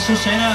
Sawv saib na.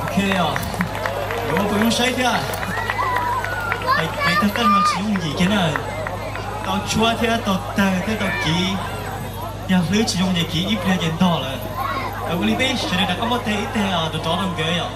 Ok, yuav ua puas zoo saib thiab? Kev tawg qeej no tsis yooj yim kiag na. Tau tshuab thiab tau tawg thiab tau kiv. Yog hlwb tsis zoo ces kiv ib pliag ces ntog lawm. Ua li peb sawv daws rov qab muab teg ib teg rov rov rau nkawd yom.